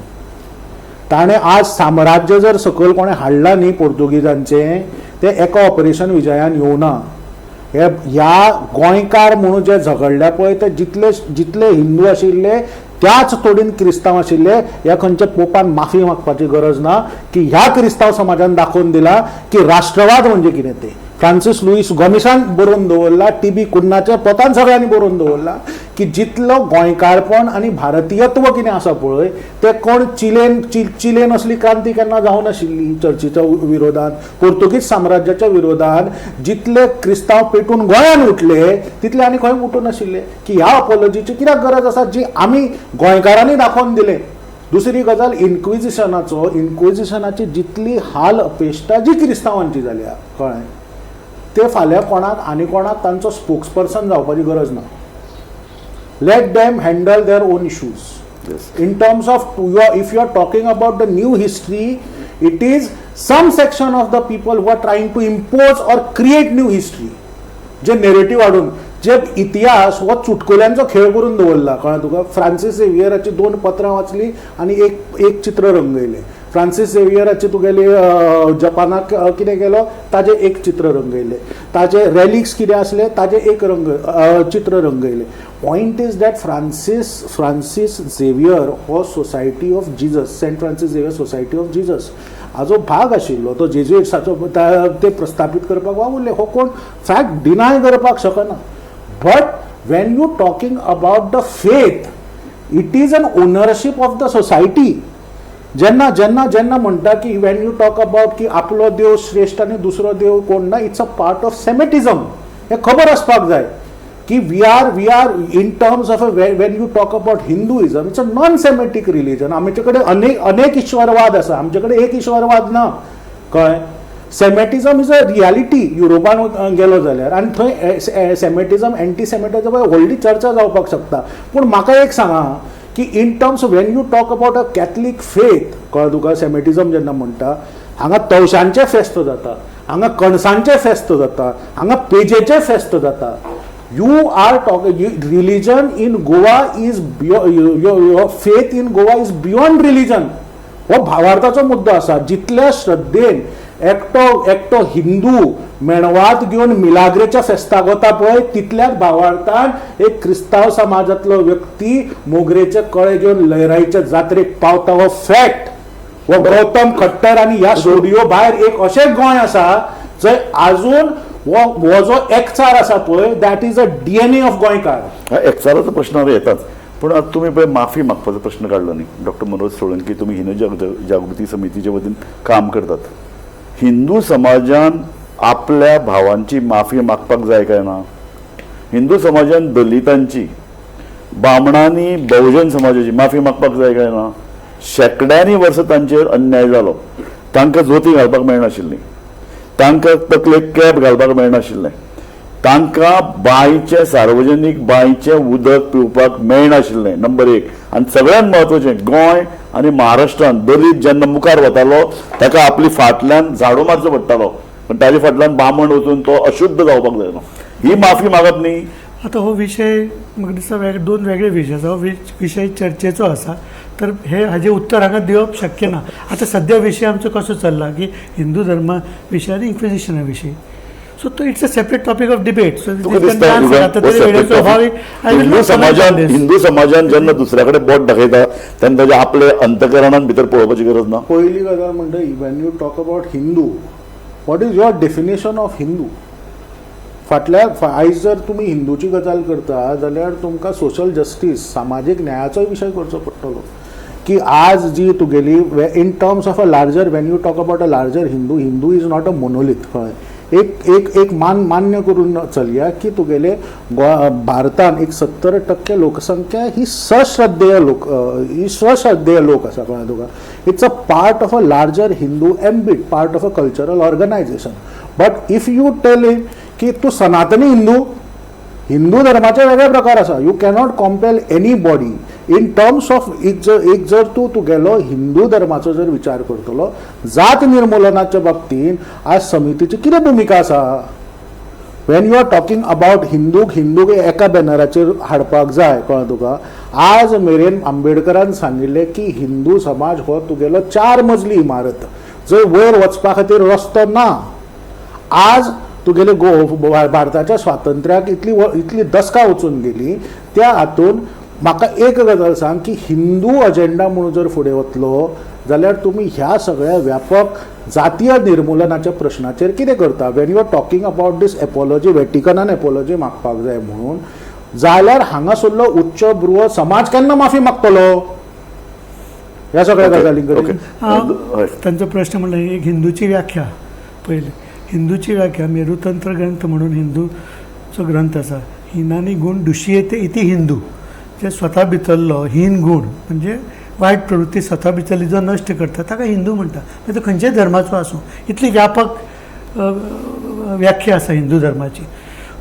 ताणें आज साम्राज्य जर सकयल कोणें हाडलां न्ही पोर्तुगीजांचें, तें एका ऑपरेशन विजयान येवना. हे ह्या गोंयकार म्हणून जे झगडल्या पळय ते जितले जितले हिंदू आशिल्ले त्याच तोडीन क्रिस्तांव आशिल्ले. ह्या खंयच्या पोपान माफी मागपाची गरज ना की ह्या क्रिस्तांव समाजान दाखोवन दिला की राष्ट्रवाद म्हणजे कितें तें. फ्रांसीस लुईस गोमिसान बरोवन दवरला, टीबी कुन्नाच्या पोतान सगळ्यांनी बरोवन दवरला की जितलो गोंयकारपण आनी भारतीयत्व कितें आसा पळय तें कोण चिलेन चिलेन असली क्रांती केन्ना जावनाशिल्ली चर्चीच्या विरोधात, पोर्तुगीज साम्राज्याच्या विरोधात जितले क्रिस्तांव पेटून गोंयान उठले तितले आनी खंय उठून नाशिल्ले. की ह्या अपॉलॉजीची कित्याक गरज आसा जी आमी गोंयकारांनी दाखोवन दिलें. दुसरी गजाल, इन्क्विजिशनाचो, इन्क्विजिशनाची जितली हाल अपेश्टा जी क्रिस्तांवांची जाल्या, कळ्ळें, ते फाल्यां कोणाक आनी कोणाक तांचो स्पोक्सपर्सन जावपाची गरज ना. Let them handle their own issues. In terms of if you are talking about the new history, it is some section of the people who are trying to impose or create new history. जे नेरेटीव हाडून जे इतिहास हो चुटकुल्यांचो खेळ करून दवरला, कळ्ळें तुका? फ्रांसीस झेवियराची 2 पत्रां वाचली आनी एक चित्र रंगयलें. फ्रांसीस झेवियराची तुगेली जपानाक कितें गेलो ताजें एक चित्र रंगयलें, ताजे रेलिक्स कितें आसले ताजें एक रंग चित्र रंगयलें. Point is that Francis Xavier हो Society of Jesus, Saint Francis Xavier Society of Jesus हाजो भाग आशिल्लो. तो जेजुइट्साचो ते प्रस्थापीत करपाक वावुरले. हो कोण फॅक्ट डिनाय करपाक शकना. But when you talking about the faith, it is an ownership of the society. जेन्ना जेन्ना जेन्ना म्हणटा की when you talk about की आपलो देव श्रेश्ठ आनी दुसरो देव कोण ना, it's a part of Semitism. हें खबर आसपाक जाय की we are in terms of a when you talk about Hinduism, it's a non Semitic religion. आमचे कडेन अनेक अनेक ईश्वरवाद आसा, आमचे कडेन एक ईश्वरवाद ना, कळ्ळें? सेमेटिझम is a reality. युरोपान गेलो जाल्यार आनी थंय सेमेटिझम, एंटी सेमेटिझम व्हडली चर्चा जावपाक शकता. पूण म्हाका एक सांगा की in terms when you talk about a Catholic faith, कळ्ळें तुका, सेमेटिझम जेन्ना म्हणटा, हांगा तवशांचें फेस्त जाता, हांगा कणसांचें फेस्त जाता, हांगा पेजेचें फेस्त जाता. You are talk religion in Goa is your faith in Goa is beyond religion. हो भावार्थाचो मुद्दो आसा. जितल्या श्रद्धेन एकटो एकटो हिंदू मेणवात घेवन मिलाग्रेच्या फेस्ताक वता पळय, तितल्याच भावार्थान एक क्रिस्तांव समाजांतलो व्यक्ती मोगरेचे कळे घेवन लयराईच्या जात्रेक पावता. हो फॅक्ट. हो गौतम खट्टर आनी ह्या स्टुडियो भायर एक अशें गोंय आसा जंय आजून हो हो जो एकचार आसा पळय, that is a DNA of गोंयकार. हा एकचाराचो प्रश्न हांव येताच, पूण आतां तुमी पळय माफी मागपाचो प्रश्न काडलो न्ही. डॉक्टर मनोज सोळंकी, तुमी हिंदू जागृती समितीच्या वतीन काम करतात. हिंदू समाजान आपल्या भावांची माफी मागपाक जाय काय ना? हिंदू समाजान दलितांची, बामणांनी बहुजन समाजाची माफी मागपाक जाय काय ना? शेंकड्यांनी वर्सां तांचेर अन्याय जालो. तांकां जोतीं घालपाक मेळनाशिल्लीं, तांकां तकलेक कॅप घालपाक मेळनाशिल्लें, तांकां बांयचें, सार्वजनीक बांयचें उदक पिवपाक मेळनाशिल्लें, नंबर एक. आनी सगळ्यांत म्हत्वाचें, गोंय आनी महाराष्ट्रान दलीत जेन्ना मुखार वतालो ताका आपली फाटल्यान झाडू मारचो पडटालो, पण ताजे फाटल्यान बामण वचून तो अशुद्ध जावपाक जायना. ही माफी मागप न्ही. आतां हो विशय म्हाका दिसता दोन वेगळे विशय आसा. हो विशय चर्चेचो आसा, तर हे हाजें उत्तर हांगा दिवप शक्य ना. आतां सद्या विशय आमचो कसो चल्ला की हिंदू धर्मा विशय आनी इन्क्विजिशना विशयी, सो तो it's a separate topic of debate. So तुका दिसता हिंदू समाजान, हिंदू समाजान जेन्ना दुसऱ्या कडेन बोट दाखयता तेन्ना ताच्या आपले अंतकरणान भितर पळोवपाची गरज ना? पयली गजाल म्हणटा, when you talk about Hindu, what is your definition of Hindu? फाटल्या आयज जर तुमी हिंदूची गजाल करता जाल्यार तुमकां सोशल जस्टीस, सामाजीक न्यायाचोय विशय करचो पडटलो की आज जी तुगेली in terms of a larger, when you talk about a larger Hindu, Hindu is not a monolith, कळ्ळें? एक एक एक मान्य करून चलया की तुगेले भारतान एक 70% लोकसंख्या ही सश्रद्धेय लोक, ही सश्रद्धेय लोक आसा, कळ्ळें तुका? It's a part of a larger Hindu ambit, part of a cultural organisation. But if you tell it की तूं सनातनी हिंदू, हिंदू धर्माचे वेगळे प्रकार आसा. You cannot compel anybody in terms of एक जर एक जर तूं तुगेलो हिंदू धर्माचो जर विचार करतलो, जात निर्मुलनाच्या बाबतीन आज समितीची कितें भुमिका आसा? When you are talking about हिंदूक, हिंदूक एका बॅनराचेर हाडपाक जाय, कळ्ळें तुका? आज मेरेन आंबेडकरान सांगिल्लें की हिंदू समाज हो तुगेलो 4 मजली इमारत, जंय वयर वचपा खातीर रस्तो ना. आज तुगेले भारताच्या स्वातंत्र्याक इतली इतली दसकां वचून गेली, त्या हातून म्हाका एक गजाल सांग की हिंदू अजेंडा म्हणून जर फुडें वतलो जाल्यार तुमी ह्या सगळ्या व्यापक जातीय निर्मुलनाच्या प्रश्नाचेर कितें करता? When you are talking about this apology, वेटिकनान apology मागपाक जाय म्हणून जाल्यार हांगासरलो उच्च ब्रुव समाज केन्ना माफी मागतलो ह्या सगळ्या गजालीं कडेन? तांचो प्रश्न म्हणल्यार एक हिंदूची व्याख्या. पयली हिंदूची व्याख्या मेरुतंत्र ग्रंथ म्हणून हिंदूचो ग्रंथ आसा. हिनानी गुण दुशियेते इति हिंदू, जे स्वता भितरलो हीन गुण म्हणजे वायट प्रवृत्ती स्वता भितरली जो नश्ट करता ताका हिंदू म्हणटा. मागीर तो खंयच्याय धर्माचो आसूं. इतली व्यापक व्याख्या आसा हिंदू धर्माची.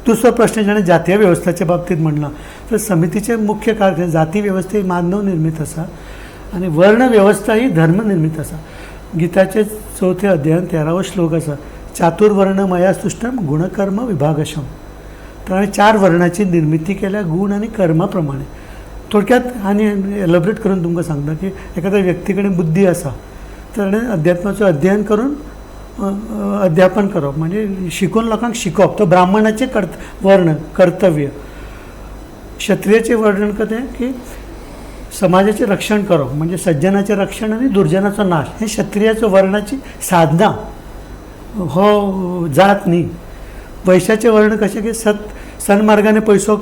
दुसरो प्रश्न जाणें जातीय वेवस्थेच्या बाबतींत म्हणलां, तर समितीचें मुख्य कार्य जाती वेवस्था ही मानव निर्मीत आसा आनी वर्ण वेवस्था ही धर्म निर्मीत आसा. गीताचे 4 अध्यायान 13वो श्लोक आसा, चातुर्वर्ण मया सृष्टम गुणकर्म विभागशम. तर हांवें 4 वर्णाची निर्मिती केल्या गुण आनी कर्मा प्रमाणे. थोडक्यात आनी एलोबरेट करून तुमकां सांगता की एखाद्या व्यक्ती कडेन बुद्धी आसा, ताणें अध्यात्माचें अध्ययन करून अध्यापन करप, म्हणजे शिकून लोकांक शिकोवप. तो ब्राह्मणाचें वर्ण कर्तव्य. क्षत्रियाचें वर्णन कितें की समाजाचें रक्षण करप, म्हणजे सज्जनाचें रक्षण आनी दुर्जनाचो नाश, हें क्षत्रियाचो वर्णाची साधना, हो जात न्ही. वैश्याचें वर्ण कशें की सन्मार्गाने पयसो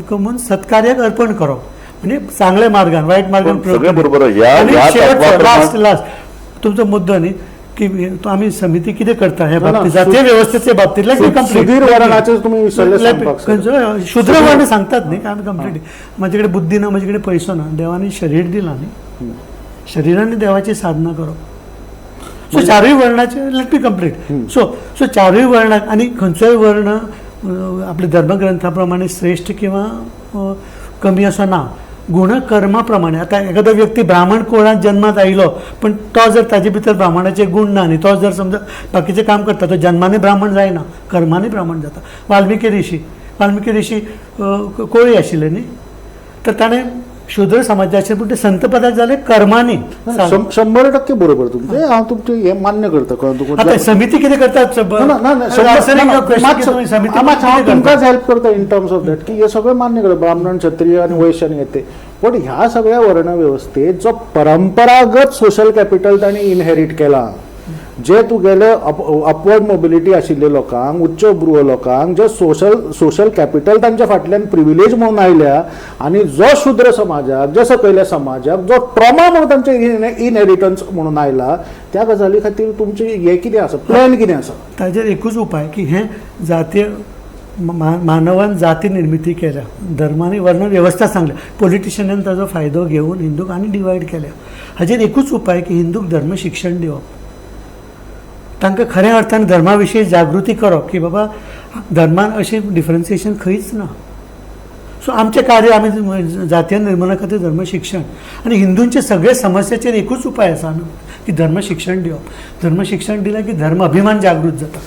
कमोवन सत्कार्याक अर्पण करप, म्हणजे चांगल्या मार्गान, वायट मार्गान. सगळें बरोबर. ह्या लास्ट लास्ट तुमचो मुद्दो न्ही की आमी समिती कितें करता हे बाबतीत, जातीय वेवस्थेचे बाबतीत. सुधीर वर्णाचें तुमी शूद्र वर्ण सांगतात न्ही, आमी कंप्लीट. म्हाजे कडेन बुद्धी ना, म्हाजे कडेन पयसो ना, देवानी शरीर दिला न्ही, शरिरान देवाची साधना करप. सो चारूय वर्णाचे let me complete. So so चारूय वर्णाक आनी खंयचोय वर्ण आपल्या धर्मग्रंथा प्रमाणे श्रेश्ठ किंवा कमी असो ना, गुणकर्मा प्रमाणे. आतां एखादो व्यक्ती ब्राह्मण कुळांत जन्मात आयलो पण तो जर ताजे भितर ब्राह्मणाचे गुण ना न्ही, तो जर समजा बाकीचें काम करता, तो जन्माने ब्राह्मण जायना, कर्माने ब्राह्मण जाता. वाल्मिकी ऋषी, वाल्मिकी ऋषी कोळी आशिल्ले न्ही, तर ताणें शूद्र समाजाचे पूण ते संतपदाक जाले कर्मांनी. 100% बरोबर तुमचें, हांव तुमचें हें मान्य करता. आतां समिती कितें करता, तुमकांच हेल्प करता इन टर्म्स ऑफ that की हे सगळें मान्य करता, ब्राह्मण क्षत्रिय आनी वैश्य आनी ते. पण ह्या सगळ्या वर्ण वेवस्थेत जो परंपरागत सोशल कॅपिटल तांणी इनहेरीट केला, जे तुगेले अपवर्ड मोबिलिटी आशिल्ले लोकांक, उच्च ब्रुव लोकांक जे सोशल कॅपिटल तांच्या फाटल्यान प्रिविलेज म्हणून आयल्या, आनी जो शूद्र समाजाक, जे सकयल्या समाजाक जो ट्रॉमा म्हणून तांचे इनहेरिटन्स म्हणून आयला, त्या गजाली खातीर तुमचें हें कितें आसा, प्लॅन कितें आसा? ताजेर एकूच उपाय की हें जातीय मानवान जाती निर्मिती केल्या, धर्मानी वर्ण वेवस्था सांगल्या, पॉलिटिशियनान ताजो फायदो घेवन हिंदूक आनी डिवायड केल्या. हाजेर एकूच उपाय की हिंदूक धर्म शिक्षण दिवप, तांकां खऱ्या अर्थान धर्मा विशीं जागृती करप की बाबा धर्मान अशें डिफरन्सिएशन खंयच ना. सो आमचें कार्य आमी जातीय निर्मूलना खातीर धर्म शिक्षण आनी हिंदूंचे सगळे समस्याचेर एकूच उपाय आसा आमी की धर्म शिक्षण दिवप. धर्म शिक्षण दिलें की धर्म अभिमान जागृत जाता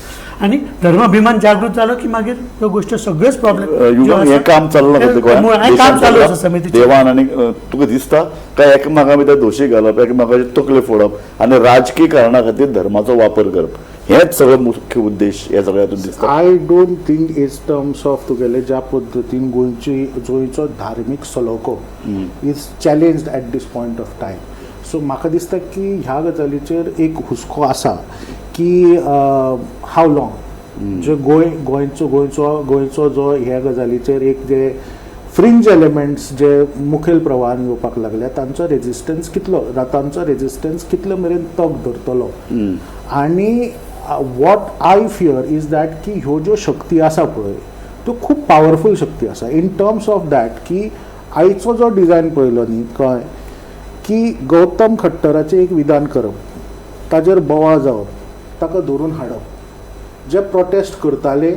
आनी धर्म अभिमान जागृत जालो की मागीर ह्यो गोश्टी सगळ्योच प्रॉब्लेम. हें काम चल्लां, काम चालू आसा समितीचें. देवान आनी तुका दिसता काय एकमेकां भितर दोशी घालप, एकमेकाची तकली फोडप आनी राजकीय कारणा खातीर धर्माचो वापर करप, हेच सगळो मुख्य उद्देश ह्या सगळ्यातून दिसता. I don't think is terms of तुगेले ज्या पद्दतीन गोंयची गोंयचो धार्मीक सलोखो is challenged at this point of time. So म्हाका दिसता की ह्या गजालीचेर एक हुस्को आसा की हाव लॉंग जे गोंय गोंयचो गोंयचो गोंयचो जो ह्या गजालीचेर एक जे फ्रिंज एलिमेंट्स जे मुखेल प्रवाहान येवपाक लागल्या तांचो रेजिस्टन्स कितलो, तांचो रेजिस्टन्स कितलो मेरेन तग धरतलो. आनी what I fear is that की ह्यो ज्यो शक्ती आसा पळय त्यो खूब पावरफूल शक्ती आसा इन टर्म्स ऑफ that की आयचो जो डिजायन पळयलो न्ही, कळ्ळें की गौतम खट्टराचें एक विधान करप, ताजेर बोवाळ जावप, ताका धरून हाडप, जे प्रोटेस्ट करताले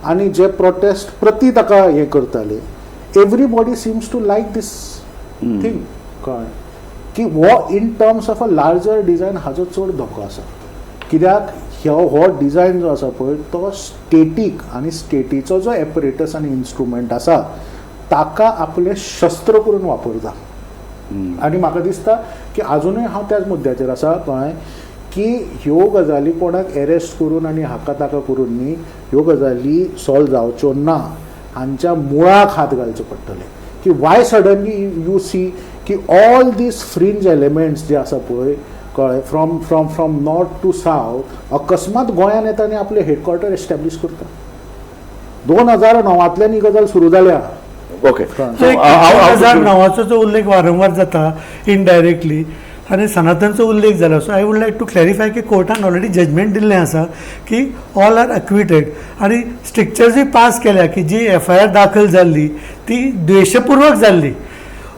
आनी जे प्रोटेस्ट प्रती ताका हें करताले, everybody seems to like this thing. कळ्ळें की हो in terms of a larger design हाजो चड धोको आसा. कित्याक हो डिजायन जो आसा पळय तो स्टेटीक आनी स्टेटीचो जो एपरेटस आनी इन्स्ट्रुमेंट आसा ताका आपलें शस्त्र करून वापरता. आनी म्हाका दिसता की आजुनूय हांव त्याच मुद्द्याचेर आसा, कळ्ळें की ह्यो गजाली कोणाक एरेस्ट करून आनी हाका ताका करून न्ही ह्यो गजाली सॉल्व जावच्यो ना, हांच्या मुळाक हात घालचे पडटले. की वाय सडनली you see की ऑल these fringe elements जे आसा पळय, कळ्ळें, from from from north to south अकस्मात गोंयान येता आनी आपलें हेडक्वॉर्टर एस्टॅब्लीश करता. 2009 ही गजाल सुरू जाल्या. ओके, 2009 जो उल्लेख वारंवार जाता इनडायरेक्टली आनी सनातनचो उल्लेख जालो. So I would like to clarify की कोर्टान ऑलरेडी जजमेंट दिल्लें आसा की ऑल are acquitted आनी स्ट्रिक्चर्सूय पास केल्या की जी एफ I R दाखल जाल्ली ती द्वेशपूर्वक जाल्ली.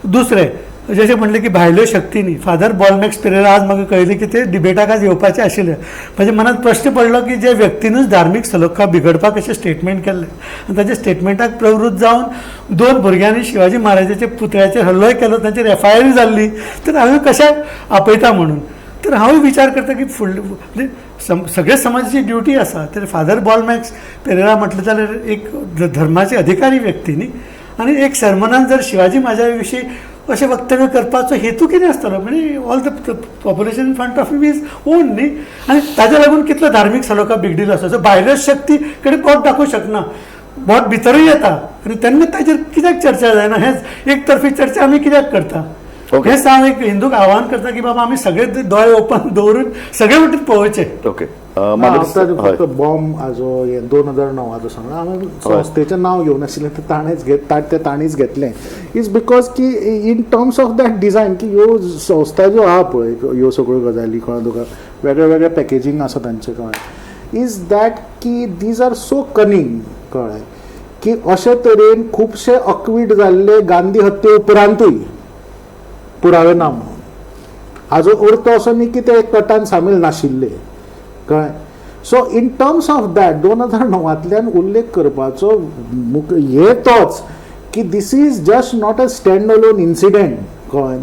दुसरें जशें म्हणलें की भायल्यो शक्ती न्ही, फादर बॉलमॅक्स पेरेरा आज म्हाका कळ्ळें की ते डिबेटाक आज येवपाचे आशिल्ले. म्हज्या मनांत प्रश्न पडलो की जे व्यक्तीनूच धार्मीक सलोखा बिगडपाक अशें स्टेटमेंट केल्लें आनी ताच्या स्टेटमेंटाक प्रवृत्त जावन 2 भुरग्यांनी शिवाजी महाराजाच्या पुतळ्याचेर हल्लोय केलो, तांचेर एफ I R जाल्ली, तर हांवें कशें आपयता म्हणून. तर हांवूय विचार करता की फुडले म्हणजे सगळे समाजाची ड्युटी आसा. तर फादर बॉलमॅक्स पेरेरा म्हटलें जाल्यार एक धर्माचे अधिकारी व्यक्ती न्ही, आनी एक सरमनान जर शिवाजी महाराजा विशीं अशें वक्तव्य करपाचो हेतू कितें आसतलो? म्हणजे all the population in front of him is own न्ही, आनी ताज्या लागून कितलो धार्मीक सलोखा बिगडिल्लो आसा. सो भायल्यो शक्ती कडेन बोट दाखोवंक शकना, बोट भितरूय येता आनी तेन्ना ताजेर कित्याक चर्चा जायना? हेच एक तर्फी चर्चा आमी कित्याक करता? हेंच हांव एक हिंदूक आव्हान करता की बाबा आमी सगळे दोळे ओपन दवरून सगळे वटेन पळोवचे. ओके, फक्त बॉम्ब हाजो हे 2009 सांगला, हांवें संस्थेचें नांव घेवन आशिल्लें तें ताणेंच तें ताणीच घेतलें, is because की in terms of that design की ह्यो संस्था ज्यो आहा पळय, ह्यो सगळ्यो गजाली कळ्ळें तुका, वेगळे वेगळे पॅकेजींग आसा तांचें कळ्ळें, is that की these are so cunning कळ्ळें की अशे तरेन खुबशे अक्वीट जाल्ले गांधी हत्ये उपरांतूय पुरावे ना म्हणून. हाजो अर्थ असो न्ही की ते कटान सामील नाशिल्ले कळ्ळें. So in terms of that 2009 उल्लेख करपाचो हे तोच की this is just not a stand alone incident कळ्ळें.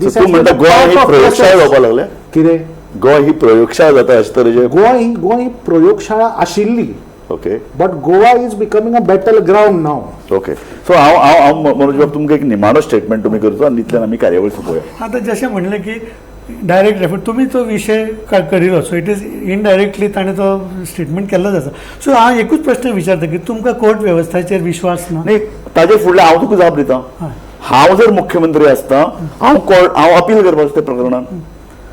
गोंय ही प्रयोगशाळा जावपाक लागल्या, कितें गोंय ही प्रयोगशाळा जाता अशे तरेचे? गोंय ही प्रयोगशाळा आशिल्ली, okay, but Goa is becoming a battle ground now. Okay, so हांव हांव हांव मनोज बाब तुमकां एक निमाणो स्टेटमेंट तुमी करचो आनी इतल्यान आमी कार्यावळ सोंपोवया. आतां जशें म्हणलें की डायरेक्ट रेफर तुमी तो विशय करिलो, सो it is indirectly ताणें तो स्टेटमेंट केल्लोच आसा. सो हांव एकूच प्रश्न विचारता की तुमकां कोर्ट वेवस्थेचेर विश्वास ना? न्ही, ताजे फुडलें हांव तुका जाप दिता. हांव जर मुख्यमंत्री आसता हांव कोर्ट हांव अपील करपाचो त्या प्रकरणान,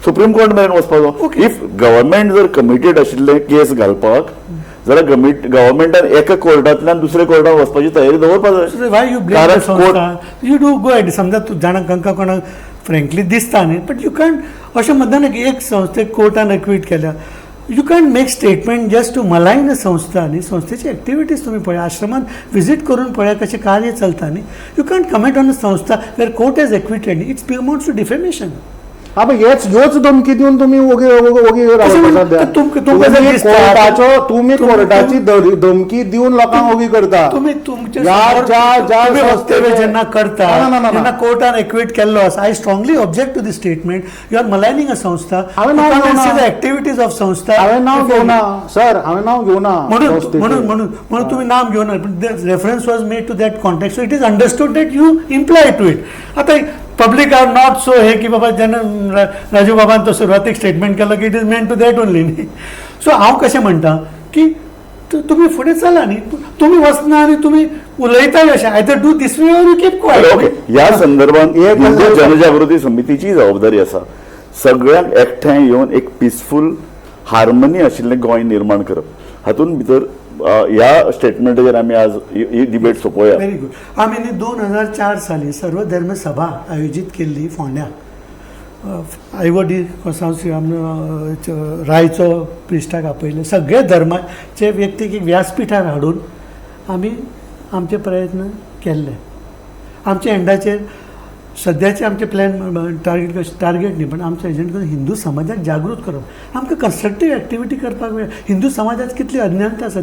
सुप्रीम कोर्ट मेरेन वचपाचो. If government जर कमिटेड आशिल्लें केस घालपाक जाल्यार गव्हर्मेंटान एका कोर्टांतल्यान दुसऱ्या कोर्टात वचपाची तयारी दवरपाक जाय. वाय you blame the संस्था? You do go ahead. समजा तूं जाणा तांकां कोणाक फ्रेंकली दिसता न्ही, बट you can't अशें म्हणटा न्ही की एक संस्थेक कोर्टान एक्वीट केल्या, you can't make statement just to malign a संस्था न्ही. संस्थेची एक्टिविटीज तुमी पळया, आश्रमात विजीट करून पळया कशें कार्य चलता न्ही. You can't comment on a संस्था where court has acquitted, it's amounts to defamation. हा पण हेच ह्योच धमकी दिवन तुमी ओगी ओगी रावता. तुमी कोर्टाची धमकी दिवन लोकांक ओगी करता. तुमी तुमचे वक्तव्य जेन्ना करता तेन्ना कोर्टान एक्विट केल्लो आसा. I strongly object to this statement. You are maligning a संस्था. हांवें नांव घेवना. एक्टिविटीज ऑफ संस्था हांवें नांव घेवना सर, हांवें नांव घेवना म्हणून म्हणून म्हणून म्हणून तुमी नांव घेवना, reference was made to that context, so it is understood that you imply to it. आतां पब्लिक are not so हे की बाबा जेन्ना राजू बाबान तो सुरवातीक स्टेटमेंट केलो की it is meant to that only न्ही. सो हांव कशें म्हणटा की तुमी फुडें चला न्ही, तुमी वचना आनी तुमी उलयताय अशें, either do this way or you keep quiet. Okay, ह्या संदर्भात हिंदू जनजागृती समितीची जबाबदारी आसा सगळ्यांक एकठांय येवन एक पिसफूल हार्मनी आशिल्लें गोंय निर्माण करप. हातूंत भितर ह्या स्टेटमेंटाचेर आमी आज ही डिबेट सोंपोवया. Very good. आमी न्ही 2004 साली सर्वधर्म सभा आयोजीत केल्ली फोंड्या, आयवो डी कोसांव रायचो प्रिस्टाक आपयले, सगळे धर्माचे व्यक्तीक एक व्यासपिठार हाडून आमी आमचे प्रयत्न केल्ले. आमच्या एंडाचेर सद्याचे आमचे प्लॅन टार्गेट कशें टार्गेट न्ही, पण आमचो एजंट करून हिंदू समाजाक जागृत करप, आमकां कन्स्ट्रक्टीव एक्टिविटी करपाक मेळटा. हिंदू समाजात कितली अज्ञानता आसा,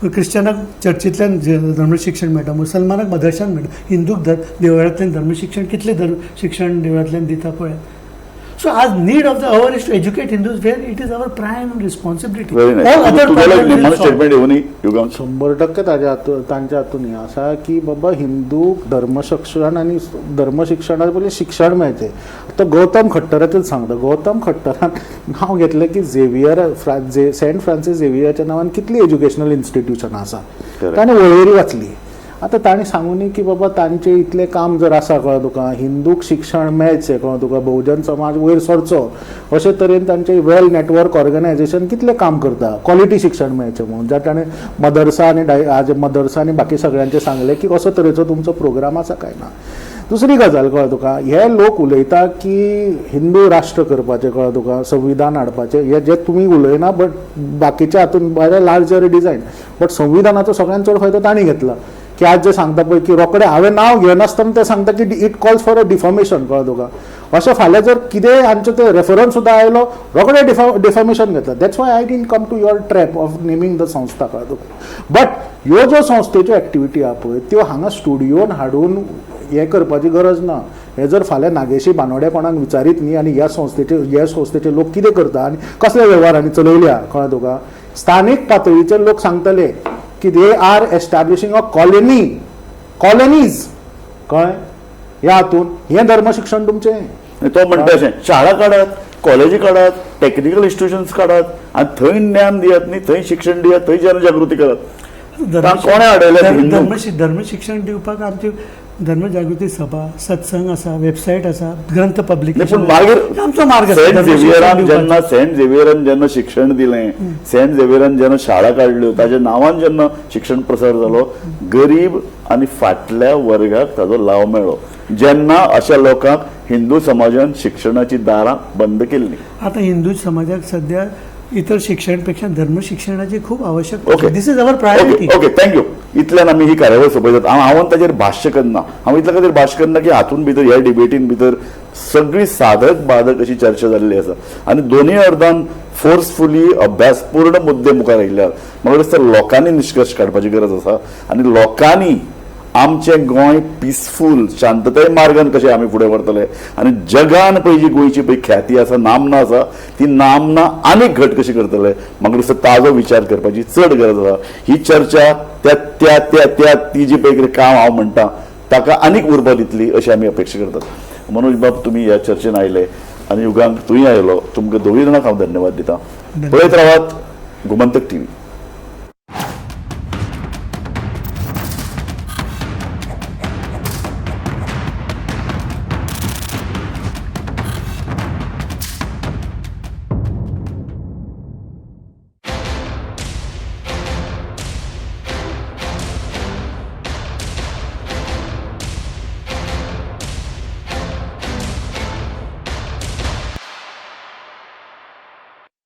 क्रिश्चनाक चर्चींतल्यान धर्मशिक्षण मेळटा, मुसलमानाक मदरशान मेळटा, हिंदूक देवळांतल्यान धर्मशिक्षण, कितलें धर्म शिक्षण देवळांतल्यान दिता पळय. सो आज need of the hour is to educate Hindus where it is our prime responsibility. Statement येवनी Yugank 100% ताज्या तांच्या हातून हें आसा की बाबा हिंदू धर्मशिक्षण आनी धर्मशिक्षणा पयलीं शिक्षण मेळचें. आतां गौतम खट्टराचेच सांगता, गौतम खट्टरान नांव घेतलें की झेवियर सेंट फ्रांसीस झेवियराच्या नांवान कितली एज्युकेशनल इन्स्टिट्युशनां आसा, ताणें वळेरी वाचली. आतां ताणें सांगू न्ही की बाबा तांचें इतलें काम जर आसा कळ्ळें तुका, हिंदूक शिक्षण मेळचें कळ्ळें तुका, बहुजन समाज वयर सरचो अशे तरेन तांचें वेल नेटवर्क ऑर्गनायजेशन कितलें काम करता क्वॉलिटी शिक्षण मेळचें म्हणून. ज्या ताणें मदरसा आनी आज मदरसा आनी बाकी सगळ्यांचें सांगलें की कसो तरेचो तुमचो प्रोग्राम आसा काय ना. दुसरी गजाल कळ्ळें तुका, हे लोक उलयता की हिंदू राष्ट्र करपाचें कळ्ळें तुका, संविधान हाडपाचें, हे जे तुमी उलयना बट बाकीच्या हातून बरें लार्जर डिजायन, बट संविधानाचो सगळ्यांत चड फायदो तांणी घेतला. की आज जे सांगता पळय की रोखडे हांवें नांव घेनासतना ते सांगता की it calls for a defamation कळ्ळें तुका. अशें फाल्यां जर कितेंय आमचो ते रेफरन्स सुद्दां आयलो रोखडे डिफॉमेशन घेतला. That's why I didn't come to your trap of naming the संस्था कळ्ळें तुका. बट ह्यो ज्यो संस्थेच्यो एक्टिविटी आहा पळय त्यो हांगा स्टुडियोन हाडून हें करपाची गरज ना. हे जर फाल्यां नागेशी बानोड्या कोणाक विचारीत न्ही आनी ह्या संस्थेचे लोक कितें करता आनी कसले वेव्हार आनी चलयल्या कळ्ळें तुका, स्थानीक पातळीचेर लोक सांगतले की they are establishing a colony, colonies कळ्ळें. ह्या हातून हें धर्मशिक्षण तुमचें. तो म्हणटा अशें, शाळा काडात, कॉलेजी काडात, टेक्निकल इन्स्टिट्युशन्स काडात आनी थंय ज्ञान दियात न्ही, थंय शिक्षण दियात, थंय जनजागृती करात. कोणें अडयलें? धर्मशिक्षण दिवपाक आमची धर्मजागृती सभा, सत्संग आसा, वेबसायट आसा, ग्रंथ पब्लिकेशन, पूण मागीर आमचो मार्ग. सेंट झेवियरान जेन्ना, सेंट झेवियरान जेन्ना शिक्षण दिलें, सेंट झेवियरान जेन्ना शाळा काडल्यो, ताच्या नांवान जेन्ना शिक्षण प्रसार जालो, गरीब आनी फाटल्या वर्गाक ताजो लाव मेळ्ळो. जेन्ना अशा लोकांक हिंदू समाजान शिक्षणाची दारां बंद केल्ली. आतां हिंदू समाजाक सध्या इतर शिक्षण पेक्षा धर्म शिक्षणाची खूब आवश्यकता. This is our priority. Okay, thank you. इतल्यान आमी ही कार्यावळ सोंपयतात. हांव ताजेर भाश्य करना, हांव इतल्या खातीर भाश्य करना की हातून भितर, ह्या डिबेटीन भितर सगळी साधक बाधक अशी चर्चा जाल्ली आसा आनी दोनूय अर्दान फोर्सफुली अभ्यासपूर्ण मुद्दे मुखार आयिल्ले आसात. म्हाका दिसता लोकांनी निश्कर्श काडपाची गरज आसा आनी लोकांनी आमचें गोंय पिसफूल शांतताय मार्गान कशें आमी फुडें व्हरतले आनी जगान पळय जी गोंयची पळय ख्याती आसा, नामना आसा, ती नामना आनीक घट कशी करतले, म्हाका दिसता ताजो विचार करपाची चड गरज आसा. ही चर्चा त्या त्या त्या त्या ती जी पळय कितें काम हांव म्हणटा ताका आनीक उर्बा दितली अशी आमी अपेक्षा करतात. मनोज बाब, तुमी ह्या चर्चेन आयले आनी युगांक तूंय आयलो, तुमकां दोगूय जाणांक हांव धन्यवाद दिता. पळयत रावात गोमंतक टीव्ही.